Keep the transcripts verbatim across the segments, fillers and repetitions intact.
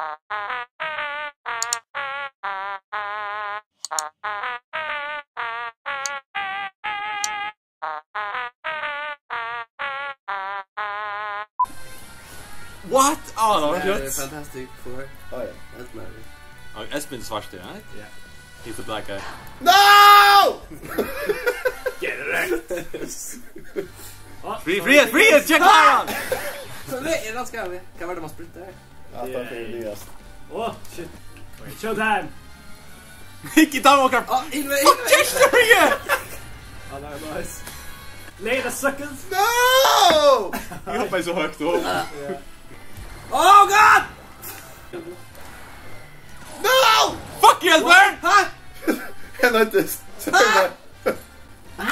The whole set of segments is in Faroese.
What? Oh, that was good. Fantastic Four. Oh, yeah. That's my... Oh, Espen svartur, right? Yeah. He's the black guy. No! Get it right. Frí, frí, frí, check her on. So, det er ganske ærlig. Hva var det man sprutte her? Ja, takk for det, Elias. Oh, shit. Showtime. Ikke ta noe. Oh, inn med, inn med. Fuck, Jester, yeah! Oh, that was nice. Later, suckers. No! Jeg hopper så høyt opp. Yeah. Oh, God! No! Fuck you, Espen! Hæ? Jeg nøttes. Hæ? No!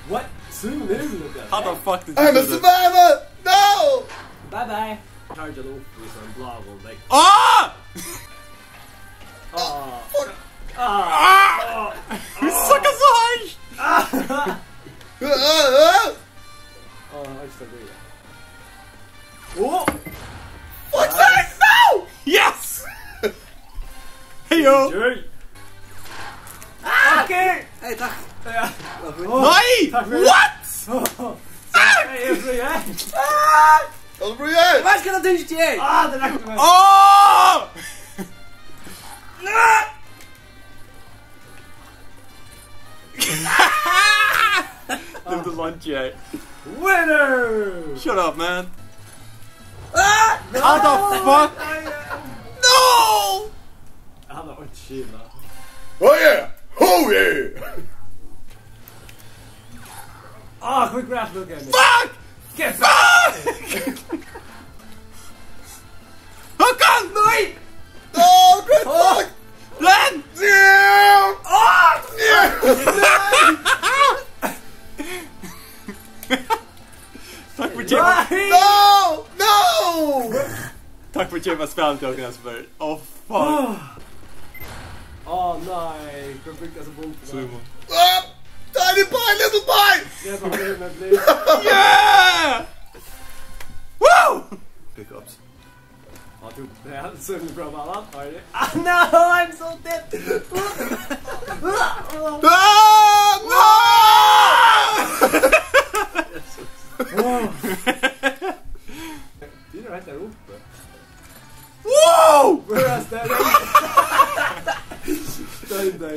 What? Zoom in with that. How the fuck did you do that? I'm a survivor! No! Bye bye. Charge it off with some blah, like. Ah! Ah! Fuck! Ah! Ah! You suck as a hunch! Ah! Ah, ah! Oh, I just agree. Oh! Fuck's sake, no! Yes! Hey, yo! Enjoy. Ah! Okay! Hey, takk. Ja. Nei! Takk for det. What? Hey, jeg er fri, jeg. Ah! Jeg er fri, jeg. Hva skal jeg til? Ah, det rakte meg. Åh! Lived a lunch, yeah. Winner! Shut up, man. Ah! How the fuck? No! Han har ikke skil, da. Oh yeah! Oh yeah! Ah, quick grab, look at me. Fuck! Get back! Håkon! Nei! Oh, great fuck! Ren! Damn! Oh, yeah! Takk for kjøpet. Nei! No! No! Takk for kjøpet av spillet til dere, Espen. Oh, fuck. Åh, nei. Hva brukte jeg så vondt for det? Sorry, man. Ah! Tiny pie, little pie! Det er bare med blikk. Yeah! Woo! Pickups. Har du det? Så er det bra med han. Har du? Ah, no, I'm so dead. Ah, no! Åh. De er jo helt der oppe. Wow! Hvor er stedet? Der, der.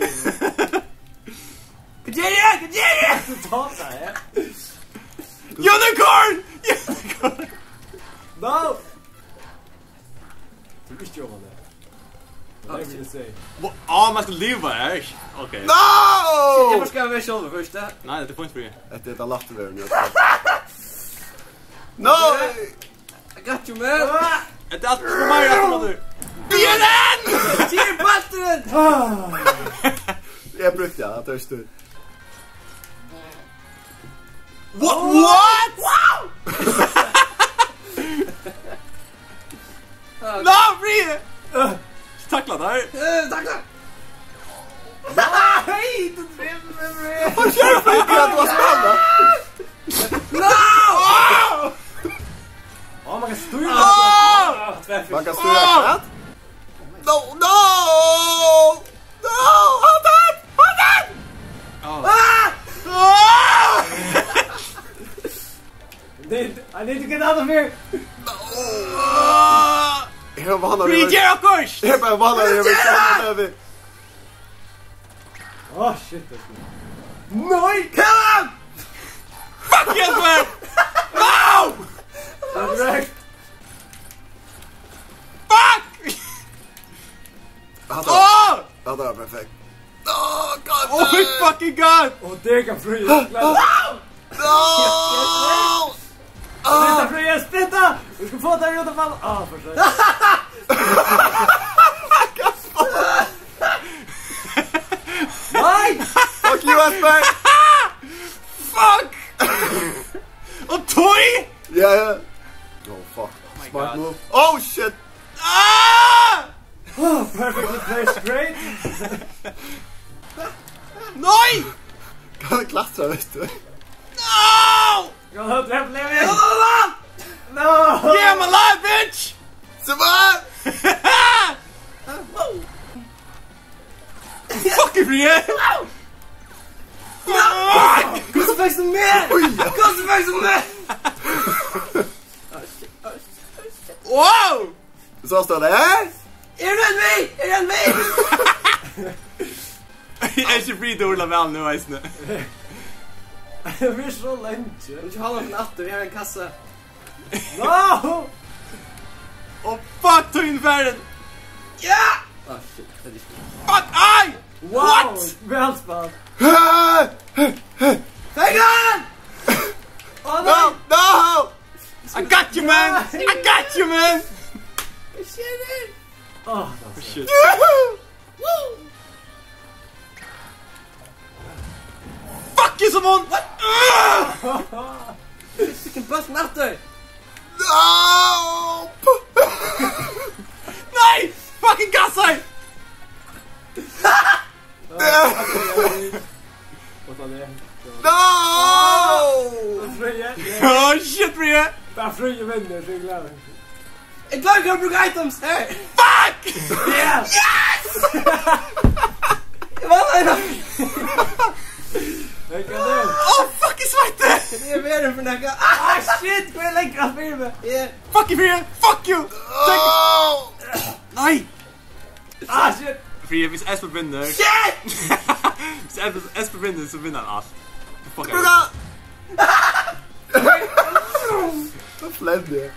Hva gjør jeg? Hva gjør jeg? Du tar deg, ja. Unicorn! Unicorn! No! Du er ikke over det. Det er det jeg vil si. Hva? Ah, man skal lyve her, ikke? Ok. No! Jeg skal være med selv først, da. Nei, det er point for you. Dette er det latter, det er. No! I got you, man. Hetta er alt for meg, alt for meg. B N N! Cheer button! Eg brúkti hann, hann tók støð. What? What? Wow! Ná, frí! Takla tær. Eh, takla. Nei, tú dreymir meg. Hvat skjer, Fredrik? Tú har spælt. No! Á! Á, man kann stýra. Á! Á, tvær. Man kann stýra hvat? No, no! No! Hold on! Hold on! Á! Á! Á! Dude, I need to get out of here! No! Eg var vanur. Frí, ger okkurt! Eg var vanur, eg var vanur. Oh shit, that's good. Nei! Kill him! Fuck yes, man! No! That's right. Fuck! Hatta var, hatta var perfekt. Oh, god damn! Oh my fucking god! Og det kan fly. No! Sprinta, Fríði, sprinta! Vit skulu fáa tær út av fall. Ah, for sent. Nei! Fuck you, Espen! Fuck! Og Tori! Ja, ja. Oh, fuck. Oh my god. Smart move. Oh, shit! Ah! Oh, perfectly placed, great. Nei! Kann du klatra, veitst tú? No! Go, go, go, go. No! Yeah, I'm alive, bitch! Survive! Hvussu fekst tú meg? Hvussu fekst tú meg? Wow! Sást tú tað her? Er hann við? Er hann við? Eg eri ikki frí til at urla væl nú, eisini. Tað er so leingi. Vit hava hann aftur, vit hava ein kassa. No! Oh, fuck, tíðin er farin! Ja! Ah, shit, tað er ikki. Fuck, ai! Wow! What? Væl spælt. Fekk hann! Oh, no! No, no! I got you, man! I got you, man! Shit! Oh, shit. Woo! Fuck you, Simon! What? Fucking bust master! No! Nei! Fucking gassar! No! Oh, shit, Fríði! Bara Fríði vinnur, so eg er glaður. Eg klári ikki at brúka items her. Fuck! Yeah! Yes! Eg vann eina. Hey, hvat er? Oh, fuck, eg sveitti! Hvat er verið fyri nakað? Ah, shit, hvat er lengra fyri meg? Yeah. Fuck you, Fríði! Fuck you! Oh! Nei! Ah, shit! Fríði, hvis Espen vinnur. Shit! Hvis Espen, Espen vinnur, so vinnur hann alt. Fuck you. Brúka! Hvat flendir?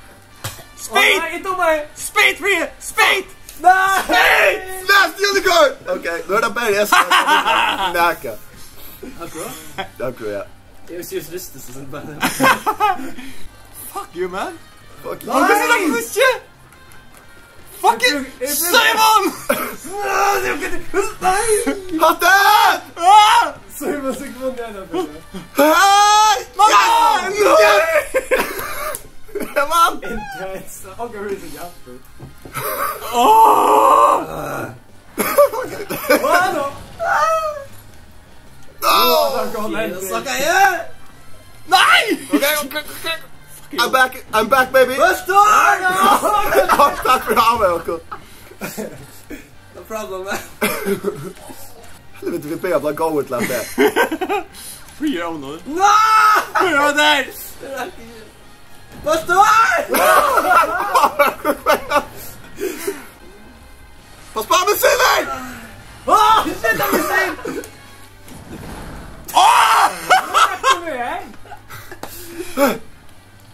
Spade! Nei, eg dummaði! Spade, Fríði! Spade! Nei! Spade! Last unicorn! Ok, nú er tað bara eg sum er nakað. Akkurát. Akkurát, ja. Eg vil siga, ristist og sånn bara. Fuck you, man. Fuck you. Nei! Fucking Simon! Nei! Hatta! Ah! Simon, Simon, ja, ja, ja. Hey! Nei! Nei! Eg vann! Intenst. Ok, hur er det, ja? Åh! Hva nå? No! Fuck you, sucker, yeah! Nei! Ok, ok, ok. I'm back, I'm back, baby. Hva står det? Takk fyri at hava meg, ok. No problem, man. Helviti, vit byrja bara góðir til at byrja. Free your own, no? Nei! Free your own. Hva står? Pass på, missilin! Åh, shit, han er missilin! Åh!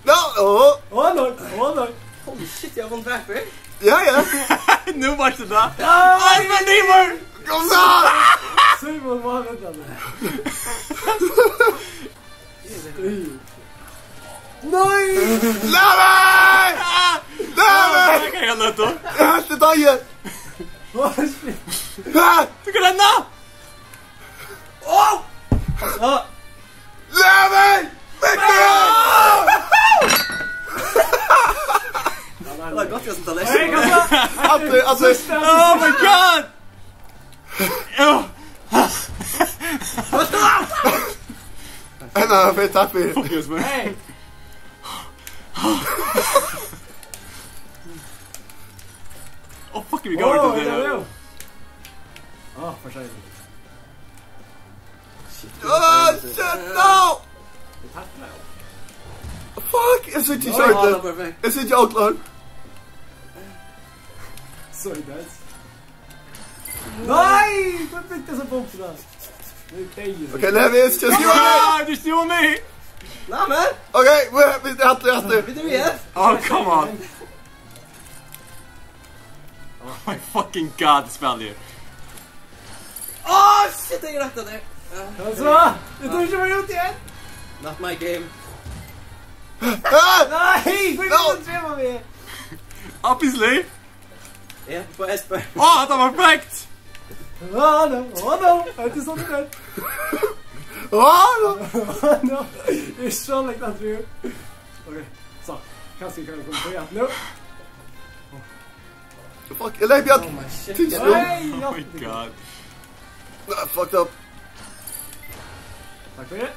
No, åh. Åh, nei, åh, nei. Holy shit, eg havi vunnið backflip. Ja, ja. Nú var det da. Ja. Ai, men det var... Kom så! Simon, hva venter du? Nei! Nei! Nei! Jeg kan gjøre det, da. Jeg er helt i dag. Åh, shit. Nei! Du kan renne! Åh! Åh! Nei! Nei! Det er godt, jeg synes, det er lett. Hey, kom så! Atle, Atle. Oh my God! Ja. Nei, nei, nei, takk for det. Fuck you, man. Hey. Oh, fuck, we go into there. Åh, for seg. Åh, shit, no! Fuck, jeg synes ikke... Nå, han er perfekt. Jeg synes ikke outlaw. Sorry, guys. Nei! Hva fikk disse pumpene? Det er deilig. Ok, Levi, it's just you and me. Nei, du stjal meg! Nei, men. Ok, vi, vi, vi, vi, vi. Vil du igjen? Oh, come on. Oh my fucking God, det spiller jeg. Åh, shit, jeg rakk det der. Hva så? Du tok ikke meg ut igjen? Not my game. Ah! Nei, hvor er det du drev med? Obviously. Ja, på Esper. Åh, det var perfekt! Åh, no, åh, no. Er det sånn det er? Åh, no. Åh, no. Det er så lett at du... Ok, så. Kanskje vi kan komme på igjen nå. Fuck, jeg løp igjen. Oh my shit. Nei, ja. Oh my God. Nei, fucked up. Takk for det.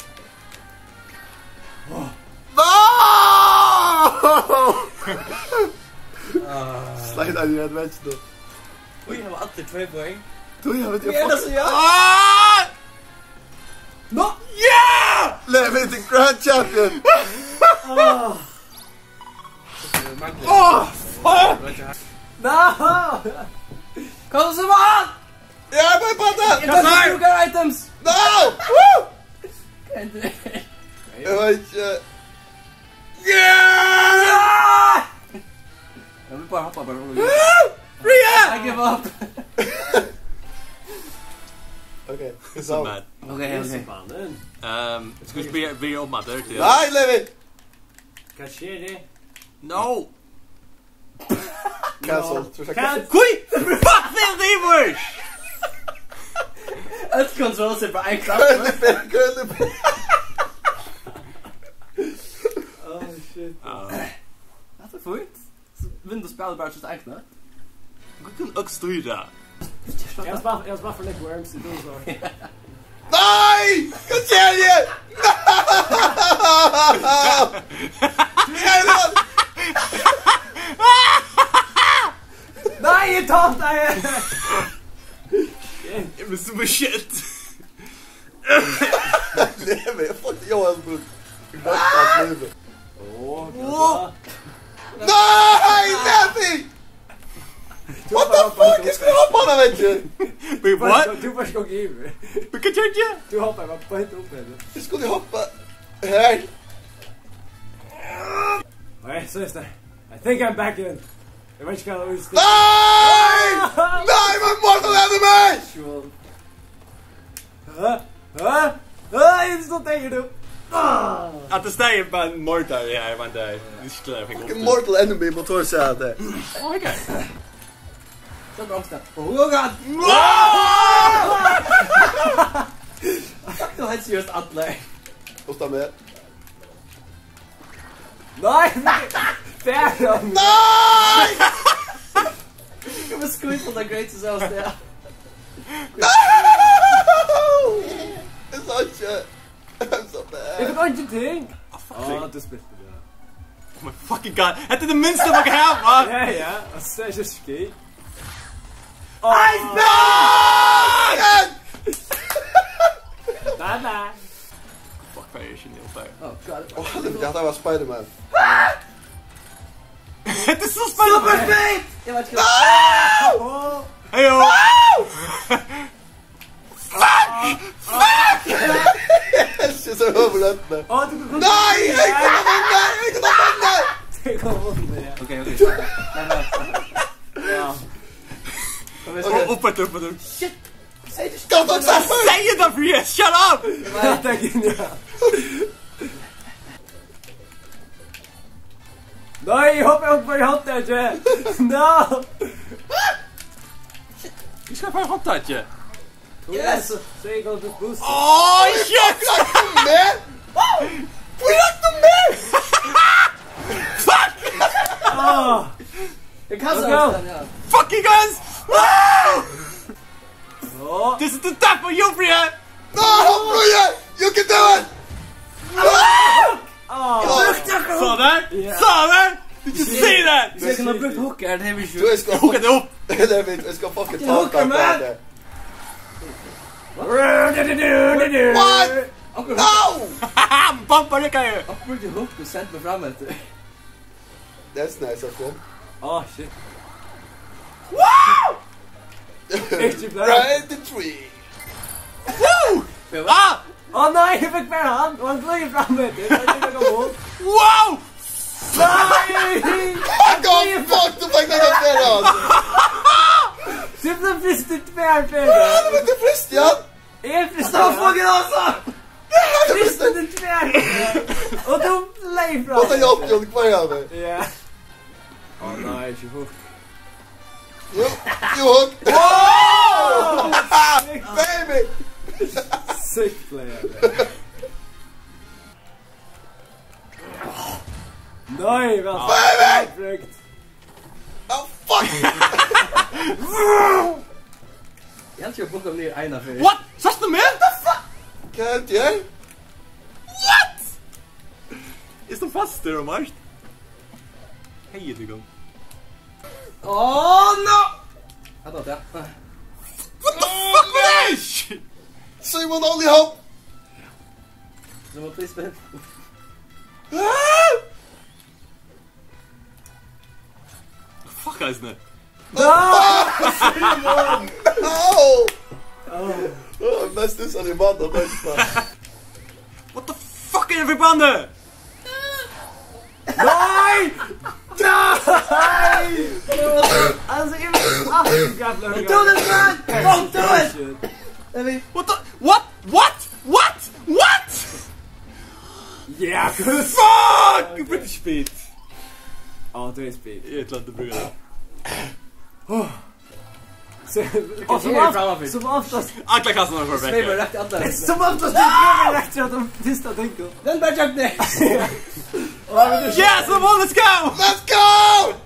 Åh. No! Ah. Slide av i adventure nå. Ui, her var alltid tvey poeng. Tú, eg veit, eg... Eg er so, ja. Ah! No! Yeah! Levi, the grand champion! Ah. Oh, fuck! No! Kom so, man! Ja, men bara det! It doesn't do good items! No! Woo! Eg veit ikki. Yeah! Eg vil bara hoppa bara. Free! I give up! Okay, so mad. Okay, okay. Ehm, skal vi spela video om det til? Nei, Levi! Hvat skjer det? No! Cancel. Cancel. Hví? Fuck them, they were! Øll controls er bara ein knappur. Køli, køli. Oh, shit. Ah. That's a point. Windows spælir bara just ein knapp. Hví kann øll stýra? Eg spæli, eg spæli for nógv Worms í dag, so. Nei! Hvat skjer her? Nei! Nei, eg tapti! Eg vil so shit. Levi, eg fekk Johan Brun. Nei, Levi! What the fuck? Eg skuldi hoppað hana vekk. Wait, what? Tú var skjótt yvir. Hvat gjørdi eg? Tú hoppaði bara beint upp her. Eg skuldi hoppað her. Nei, so er det. I think I'm back in. Eg veit ikki hvat tað er. Nei! Nei, men Mortal Enemy! Sure. Hæ? Hæ? Hæ? Eg stóð der, tú. Ah! At det stadig bare en mortar, ja, jeg vant det. Fucking Mortal Enemy, motor, ser jeg det. Oh, okay. Det er bra, Oskar. Oh, God! Wow! Fuck, det var helt seriøst alle. Oskar med. Nei! Fara! Nei! Eg var skvít på the greatest av oss, ja. No! Eg sá ikki. I'm so bad. Eg fekk einki ting. Oh, fuck. Á, tú spilti tað. Oh my fucking God. Hetta er tað minsta man kann hava. Ja, ja. Altso, tað er ikki skit. Ice Bag! Bye bye. Fuck, hvat er ikki nú, far? Oh, God. Åh, helvete, ja, det var Spider-Man. Hetta er so Spider-Man! Super Speed! Eg veit ikki. No! Åh. Heyo! No! Fuck! Fuck! Yes, eg sá høvuðið. Á, tú kom... Nei, eg kom undan, eg kom undan! Eg kom undan, ja. Ok, ok. Nei, nei. Ja. Ok. Upp, upp, upp, upp. Shit! Shut the fuck up! Say it, Andreas! Shut up! Nei, takk, ja. Nei, eg hoppar, eg hoppar, eg hoppar, eg hoppar. No! Eg skal fara handtaki. Yes! Say go to boost. Oh, shit! Fuck, fuck, man! Fuck, man! Fuck! Ah. Eg kann... Let's go! Fuck you guys! Wow! Oh. This is the death for you, Brian! No, Brian! You can do it! No! Oh. Sånn der! Ja. Sånn der! Did you see that? Hvis jeg kunne brukt hooker, det er vi ikke. Du, jeg skal... Hooker det opp! Det er vi, jeg skal fucking ta hooker, man! What? No! Bomba, det kan jeg! Akkurat brukte hook og sendte meg fram etter. That's nice of him. Oh, shit. Wow! Ikki bara. Right the tree. Woo! Ah! Á nei, eg fekk bara hann, og hann glíðir fram eftir. Tað er ikki nakað mál. Wow! Nei! Fuck off, fuck, tú fekk nakað fyri hann. Tú bleiv frystur tvær ferðir. Ja, tú bleiv frystur, ja. Eg er frystur. That's fucking awesome! Frystur til tvær. Og tú fleyg frá. What are you up to, the choir? Ja. Á nei, ikki hook. Jo, jo, hook. Wow! Baby! Sick player. Nei, hvat? Baby! Perfekt. Oh, fuck! Eg helt ikki at bukka niður eina ferð. What? Sást tú meg? What the fuck? Hvat er tað? What? Eg stóð fastur og mark. Hey, you go. Oh, no! Hatta var tað. What the Simon, only hope! Simon, please spin. Ah! Fuck, eisini. Ah! Simon! No! Oh. Oh, mest utsatte i mannen, men... What the fuck er det for banne? Nei! Nei! Altså, jeg vil alltid gamle... Don't do this, man! Don't do it! Let me... What the... What? What? What? What? Yeah, good. Fuck! British speed. Oh, today's speed. Jeg klarte å bruke det. Oh. So, og som oft-, som oftast... Alla kastarnar fóru vekk. Sveimar rett í andlitið. Sum oftast er det rett at de fyrsta tenker. Den bara kjøpte. Yes, come on, let's go! Let's go!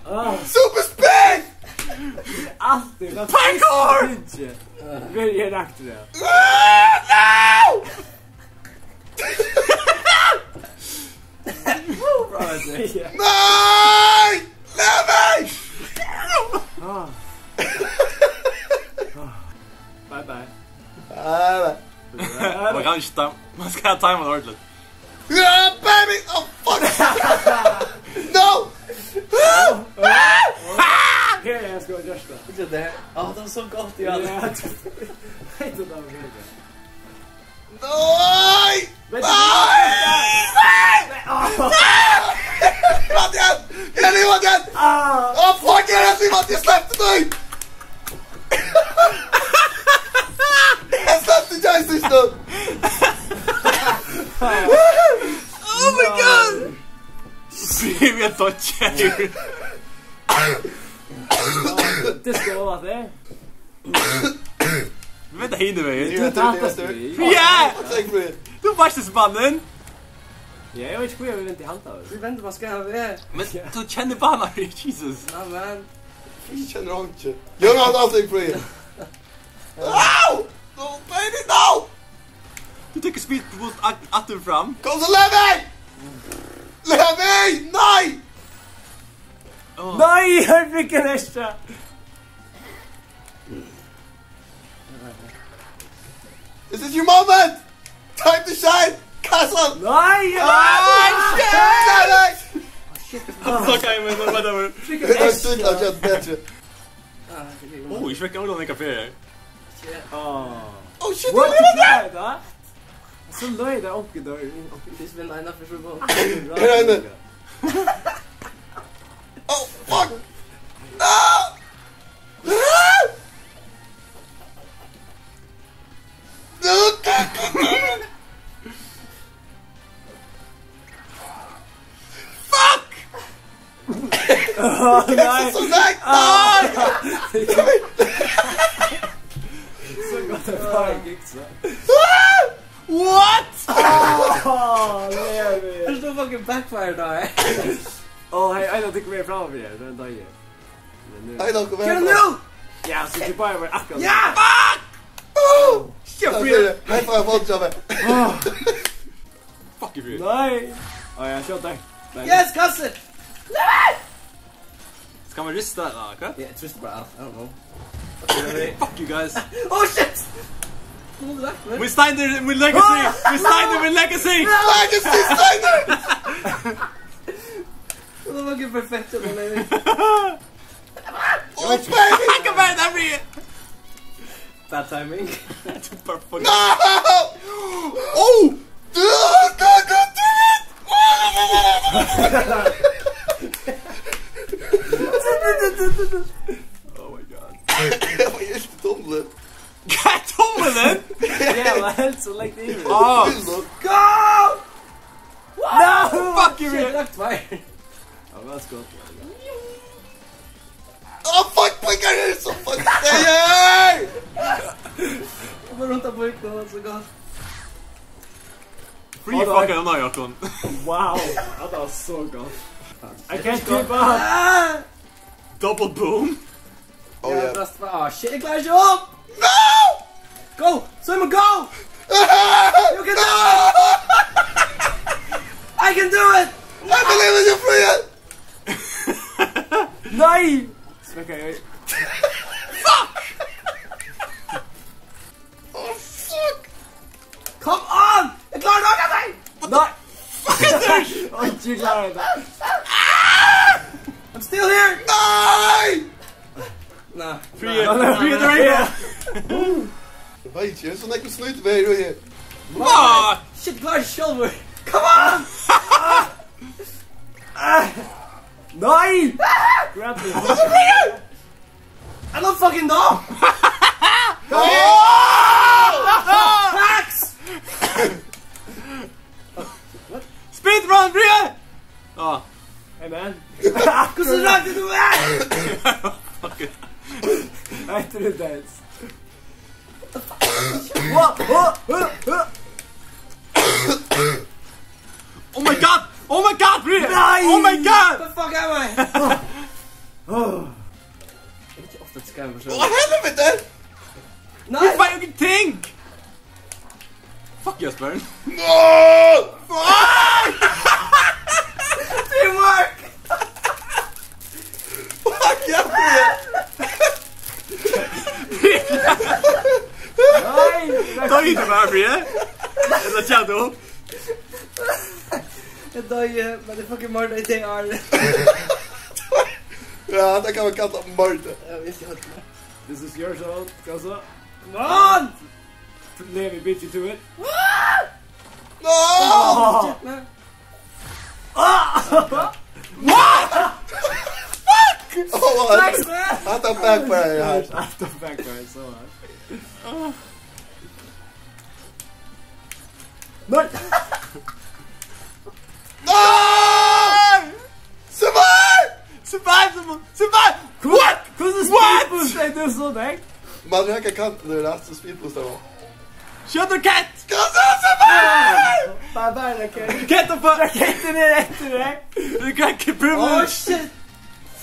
Ah. Super speed! Alltid. Parkour! Vel, jeg rakte det. Ah, no! Bra, det er... Nei! Lat meg! Ah. Ah. Bye, bye. Bye, bye. Man kann ikki ta-, man skal tima ordentligt. Yeah, baby! Oh, fuck! No! Her er jeg skal gjøre det. Ikke det. Å, det var så godt, ja. Ja, det var veldig godt. Nei! Vent, nei! Nei! Nei! Nei! Mathias! Eli, Mathias! Ah. Å, fuck, jeg er så Mathias, slipp det ut! Jeg slapp det joystick nå! Oh my God! Siv, jeg tar kjær. Det skal være det. Vent, hini vegin. Tú tapast við. Ja! Takk fyri. Tú varst í spannin. Ja, eg veit ikki, hví eg vendi handa. Vit vendu bara skal við. Men tú kennir banan, Jesus. Ja, men. Eg kenni hann ikki. Eg havi alt eg frí. Au! No, baby, no! Tú tekur speed boost at-, aftur fram. Kom so, Levi! Levi! Nei! Nei, Hervik er næsta. This is your moment! Time to shine! Kassa! Nei! Ah, shit! Nei, nei! Fuck, I mean, whatever. Freaking... Eg har stilt av kjent betri. Oh, eg fekk aldri nakað fyri. Shit. Oh. Oh, shit, what the fuck? So løy tað onkur dør inn. Fyrst vinn eina, fyrst vinn. Her er eina. Oh, fuck! No! No! No! Fuck! Oh, nei. So nei. Ah! So gott at fara gikk, so. What? Oh, Levi. Ert tú fucking backfire, da? Åh, hei, ein av tykkum er framman fyri her, men da er... Men nú... Hei, nokk, ger tað nú! Ja, so tú bara var akkurat... Ja! Fuck! Oh! Shit, hei, fara fót, Jabba. Fuck you, fyr. Nei! Á, ja, skjót deg. Nei. Yes, kasse! Nei! Skal man rista, eller hva? Ja, trist bara alt. I don't know. Fuck you guys. Oh, shit! Kom on, det der. We signed the, we legacy! We signed the, we legacy! Legacy signer! Det var ikke perfekt, det der. Oh, baby! Fuck about every... Bad timing. Du bara fucking... No! Oh! Du, du, du, du! Oh my God. Hvat er det, tumlen? Hvat er tumlen? Ja, man, helt så langt inn. Oh. Go! No! Fuck you, shit, man. Lagt meg. Ja, det var skott. Oh, fuck, fuck, er det så fuck, hey, hey! Kom rundt av bøkene, så godt. Free fucking nå, Jakob. Wow, ja, det var så godt. I can't keep up. Ah! Double boom. Oh, yeah. Best for, ah, shit, jeg klarer ikke opp! No! Go! Simon, go! You can do it! I can do it! I believe in you, Freya! Nei! Smekka i øy. Fuck! Oh, fuck! Eg klári tað. I'm still here! Nei! Nei. Free it. Free it, free it. Eg veit ikki, eg er so nógv snýt við her. Nei! Shit, klári sjálvur. Come on! Nei! Grab it. I don't fucking know! Hacks! Speedrun, Brian! Oh. Hey, man. Hvussu rakti tú meg? Fuck it. Hetta er dance. What? What? What? What? Oh my god! Oh my god, Brian! Nei! Oh my god! The fuck am I? Oh. Eg veit ikki ofta at skræma meg sjálv. Á, helviti! Nei! Eg fái ingenting! Fuck Jesper. No! Fuck! Teamwork! Fuck Jesper! Nei! Doyði tú bara, Brian? Ella tjá tú? Eg doyði, men eg fucking myrdaði tey áðrenn. Ja, tað kann man kalla myrda. Ja, visst, eg haldi meg. This is your zone, Gaza. Come on! Let me beat you to it. No! Oh, shit, man. Ah! What? Fuck! Oh, what? Nice, man! Hatta backfire, ja. Hatta backfire, so hard. Nei! Nei! Survive! Survive, survive, survive! What? Hvussu speedboost er tú so, nei? Man rakar kantin og rætt, so speedboostar man. Skjót rakett! Skjót rakett! Bara, bara rakett. Rakett og fuck! Rakettin er eftir deg. Rakett privilege. Oh, shit!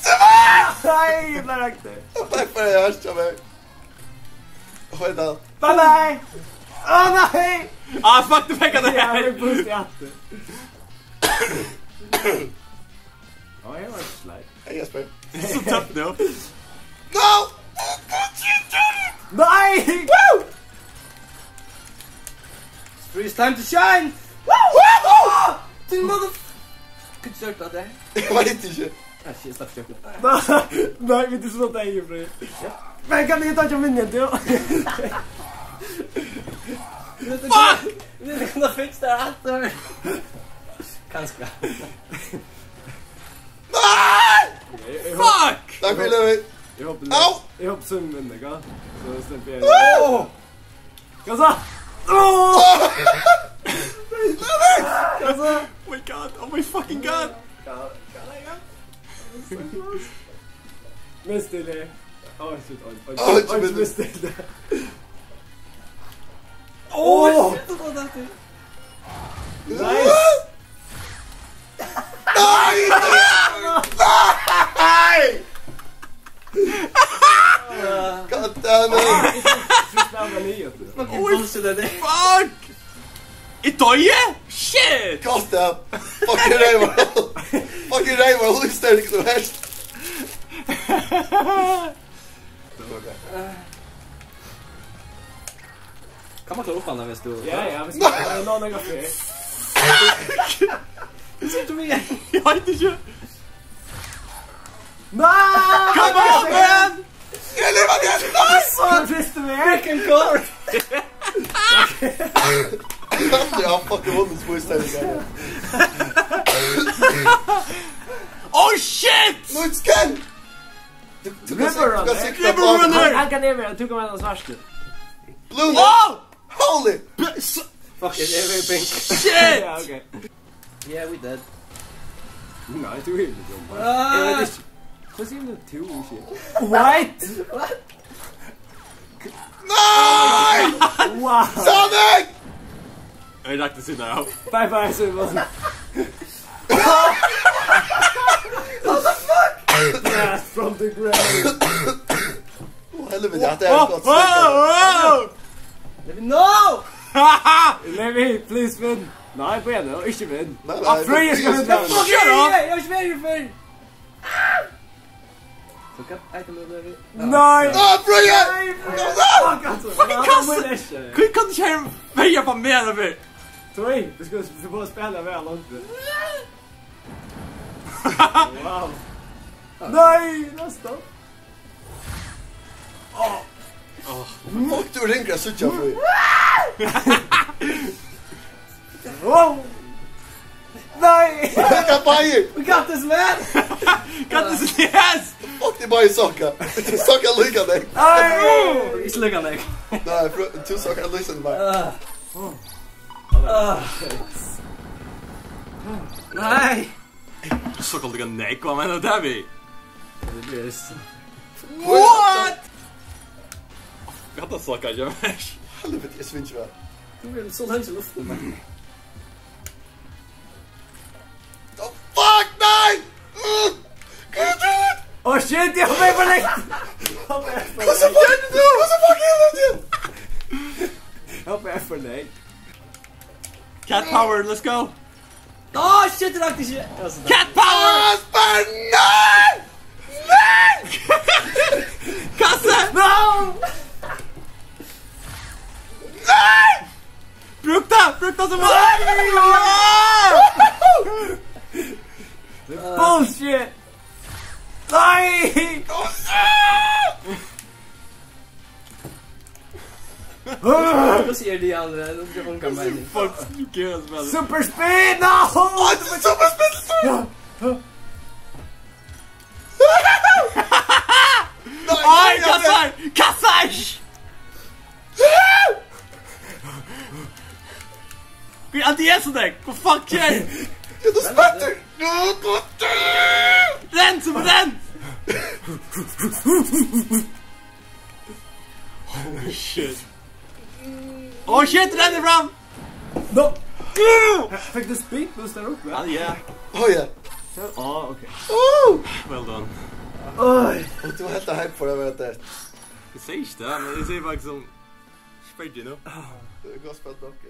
Survive! Nei, eg bara rakti. Takk fyri at eg hørte meg. Hold on. Bye bye! Å nei! Ah, fuck, du fekk han. Ja, eg boosti aftur. Á, her var slide. Hey, Jesper. It's so tough, though. No! Nei! Woo! It's time to shine! Woo! Woo! Til mother-, good shirt, brother. Eg veit ikki. Nei, shit, slapp kjøkken. Nei, nei, men du slår deg, Jeffrey. Ja. Men kan du ikke ta ikke min igjen, du? Fuck! Du kan da fikse det her, alt det her. Kanskje. Nei! Ok, jeg, jeg håper, fuck! Takk for det, Levi. Jeg håper, au! Jeg håper Sund vinner, ikke? Så stemmer jeg. Åh! Hva sa? Åh! Hva sa? Oh my god, oh my fucking god! Mister Lee. Oi, shit, oi, oi, oi, oi, ikke mister. Mister Lee. Åh! Åh, shit, hva er dette? Nice! Nei! Nei! God damn it! Fucking bullshit er det. Fuck! Eg doyði? Shit! God damn! Fucking reyvar! Fucking reyvar! Hon er større enn som helst! Kann man klára upp hann, hvis du... Ja, ja, hvis man... Nei! Nå, nå, nå, nå. Sitter du igjen? Jeg vet ikke. Nei! Come on, man! Jeg lever igjen! Nice! Så triste vi er. Freaking god! Jeg har fucking vunnet Spurs denne gangen. Oh, shit! Nå, it's good! Du, du kan River sikre, du kan Runner. Sikre River bak. Runner! Han, han kan evig, du kan være den svarte. Blue Light. Wow! Holy! B-, s-, fuck it, every pink. Shit! Ja, ok. Yeah, we dead. Nei, du er ikke dum. Ah! Jeg vet ikke. Hva sier du to, ikke? What? What? Nei! Wow! Sonic! Jeg rakte siden av. Bye bye, Simon. What the fuck? Blast from the grave. Å, helvete, ja, det er et godt spill. Let me know! Let me, please win. Nei, på en, ikke win. Nei, nei, ah, Frøy skal vinne. Fuck you, jeg er ikke med i Frøy. So, hvat item er det? Nei! Nei, Brian! Nei, Brian! Fuck, altså. Fucking kasse! Hva kan du ikke ha feia på mer av det? Tror jeg, du skal, du må spille mer langt. Wow. Nei, næstan. Fuck, tú ert ringur at síggja, Fríð. Wow. Nei. Hetta er báðir. We got this, man. Got this, yes. Fuck, tey báðir sucka. Tey sucka líka nógv. Nei. Ikki líka nógv. Nei, Fríð, tú suckar líka nógv. Ah. Ah. Nei. So kann du ganga nógv, hvat meinar tú við? What? Hvat er so, hvat er? Helviti, eg svingi væl. Tú ert so langt í luftini, man. The fuck, nei! Mm. Gud, Gud! Oh shit, eg var for nógv! Hvussu fuck, hvussu fuck er tað? Eg var for nógv. Cat power, let's go! Oh shit, eg rakti ikki. Cat power! Nei! Nei! Kassa! No! Nei! Brúk tað! Brúk tað sum... Bullshit! Nei! Hvussu er tað, André? Nú skal unga menn. Fuck, you care about it. Super speed, no! Oh, it's super speed! Ja. Nei, oi, nei, nei. Kassar! Kassar! Hví er tað so nógv? Hvat fuck er? Ja, tú spenntur! Renn, sum renn! Oh shit. Oh shit, renn fram! No! Fekk tú speed boost har uppi? Ah, ja. Oh, ja. Oh, ok. Oh! Well done. Oi. Og tú helt deg hype for å være der. Eg sigi ikki tað, men eg sigi bara sum spyrji nú. Tað er gott spælt, ok.